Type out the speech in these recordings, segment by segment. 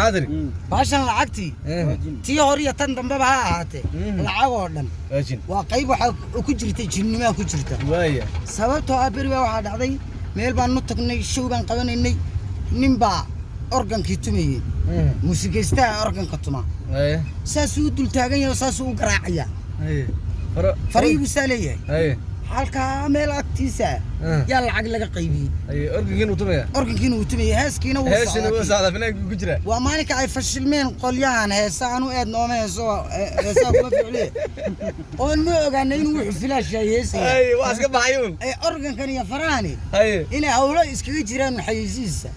Maxaa tiri? Baashan lacagtii tii hore iyo tan dambeba ha ahaatee, lacag oo dhan waa jin. Waa qayb waxaa ku jirta jinnimaa ku jirta. Waaya. Sababtoo ah beri baa waxaa dhacday, meel baan nu tagnay, show baan qabanaynay, nin baa organkii tumayey, muusikaystaha organka tuma. Saasuu u dul taagan yahay oo saasuu u garaacayaa. Haye, faro. Farihii buu saa leeyahay. Halkaa meel agtiisa yaa lacag laga qaybiyey. Haye, organkiina uu tumaya. Organkiina wuu tumayey, heeskiina wuu heesina wuu socdaa. Socdaa, finaanka ku jira. Waa maalinka ay fashilmeen qolyahan heesa. Anu aad nooma heeso, heesaha kuma ficliye, oon ma ogaanay inuu wuxuu filaash yahay heesaya. Haye, waa iska baxay uun. Ee organkan iyo farahani inay hawlo iskaga jiraan xayeysiisa.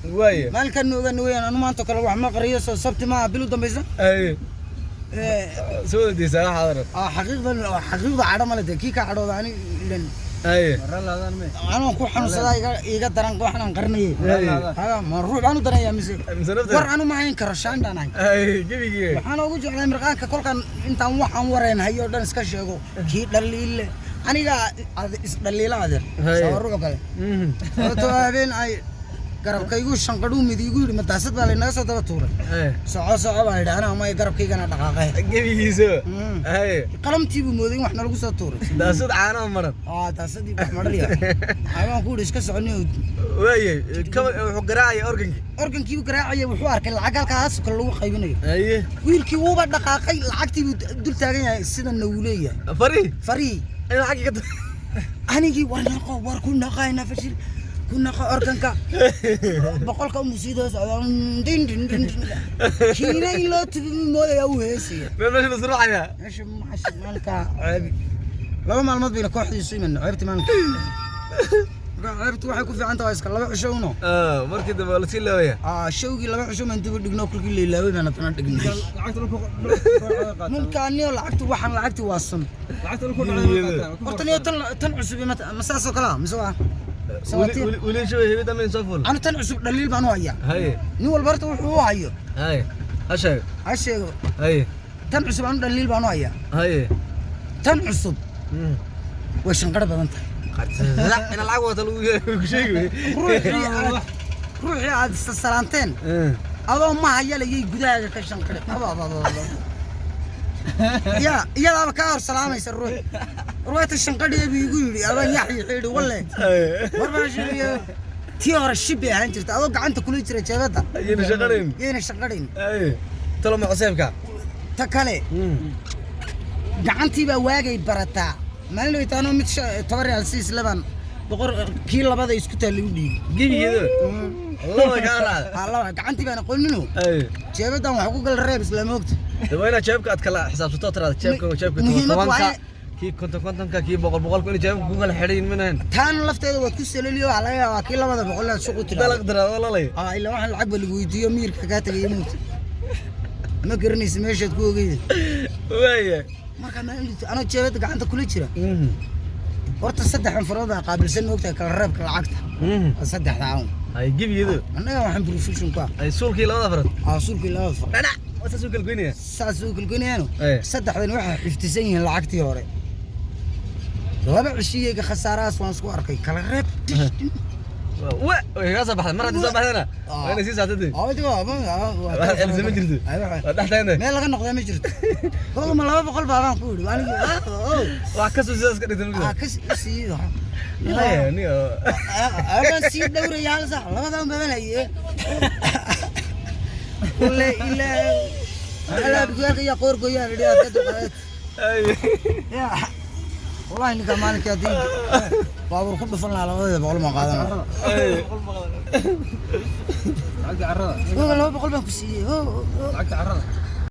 Maalinkaan ma ogaana weyaan. Anu maanta kale wax ma qariyo, soo sabti maaha bil u dambaysa. Soo wada deysaa waxaad oran. Xaqiiqda cadho male dee, kii ka cadhooda ani ilan. Anoo ku xanuunsadaa iga daran waxaan qarinayay. Haga ma ruux baan u danayaa mise? Mise nafta? War anu ma hayn karo, shaandhaan hayn. Haye, gebigii. Waxaan ugu jeclay mirqaanka kolkan intaan waxaan wareen hayo dhan iska sheego, kii dhaliile aniga isdhaliila adeer. Sawa ruux kale, sababtoo ah habeen ay garabkaygu shanqadhuu mid igu yidhi, madaasad baa laynaga soo daba tuuray. Soco soco baan idhi, anaa may garabkaygana dhaqaaqay. Gebigiisa. Qalamtii buu mooday in wax nalagu soo tuuray. Daasad caanaha maran. Aa, daasadii wax marariya xayawaan ku yidhi iska soconay. Waaye, kaba wuxuu garaacaya organkii. Organkii buu garaacaya, wuxuu arkay lacag halkaas kale lagu qaybinayo. Wiilkii wuuba dhaqaaqay, lacagtii buu dul taagan yahay, sidana wuu leeyahay. Farihii. Farihii. Inuu xaggi ka Anigii war naqo, war ku naqayna fashil ku naqa organka 100-ka umusiida socda din din din din. Kiina in loo tubi moodaya uu heesaya. Meel meesha la suracaya. Meesha maxaa maalinka ceebi, 2 maalmood bayna kooxdiisu iman ceebti maalinka. Marka ceebtu waxay ku fiican tahay iska 2 cisho uno. Markii dambe waa lasii laabaya. Showgii 2 cisho maan dib u dhigno, kulkii la ilaaway baan haddana dhignay. Lacagta dhulka qaataan. Mulkaaniyo lacagtu waxaan lacagti waa sun. Lacagta dhulka dhacday. Horta niyo tan cusub ma saasoo kale ah mise waa Weli weli shabay hebid ama soo fuul. Anu tan cusub dhaliil baan u hayaa. Nin walba horta wuxuu u hayo Haye, ha sheego. Ha sheego. Tan cusub anu dhaliil baan u hayaa. Tan cusub way shanqaro badan tahay. Ina lacag wata lagu ku sheegi wey. Ruuxii aad isa salaanteen adoo ma hayalayay gudahaaga ka shanqare. Aba aba aba aba. Ya iyadaaba kaa hor salaamaysa ruux ruwaata shanqadhiya buu igu yidhi adaan yaxyi xidhi walle. War baa sheegaya, tii hore shib bay ahaan jirta, adoo gacanta kula jira jeebadda. Ayayna shaqanayn. Yayna shanqadhayn. Haye, talo ma cuseebka? Ta kale, gacantii baa waagay barataa. Maalin weytaanoo mid 10 riyaal siis laban boqor kii labada isku taallay u dhiibay. Gebigeedu laba kaa raacda. Haa, laba gacantii baan aqoonino. Jeebaddan wax ku gala reeb isla moogta. De waa inaad jeebka aad kala xisaabsato, tiraada jeebka jeebka Muhiimad waa 10-ka, kii 50 50-ka, kii 100 100-ka, in jeebka ku kala xidhayin minahan. Taana lafteeda waad ku salaliyo, waxaa laga yaabaa kii 200 inaad suuq u tiraado. Dalaq diraado lalay. Aa, ilaa waxaan lacag ba lagu weydiiyo, miyirka kaa tagay moogta, ma garanaysa meeshaad ku ogeyda. Waaya. Marka maalin anoo jeebadda gacanta kula jira, horta saddexdan farood baa qaabilsan moogtahay kala reebka lacagta, waa saddexda awn. Hay, gebigeedu. Annaga waxaan profession ku ah. Ay, suulkii labada farood. Aa, suulkii labada far. Dhanac waa saas u kala goynaya. Saas u kalgoynayaano. Saddexdan waxay xifdisan yihiin lacagtii hore. 2 cishiyeyga khasaarahaas waan isku arkay kala reeb. Wa way kaa soo baxday, mar haddii soo baxdana waa inay sii saatay. Wax celisa ma jirto, waa dhex taagnahay. Meel laga noqdaa ma jirto. Ma 200 baabaan ku yidhi anigi. Wax kasoo sidaas ka dhigta ma jirto. Ka sii. Haya, niyo. Adaan sii dhowraya hal sax labadan baban haye ule ilaa alaabgaalka iyo qoorgoyaan idhi aad ka dulqaadad. Ya wallahi, ninka maalinkii haddii baabuur ku dhufan lahaa 200 ma qaadan lahaa. Lacagta carrada. Oga 200 baan ku siiyey. Lacagta carrada.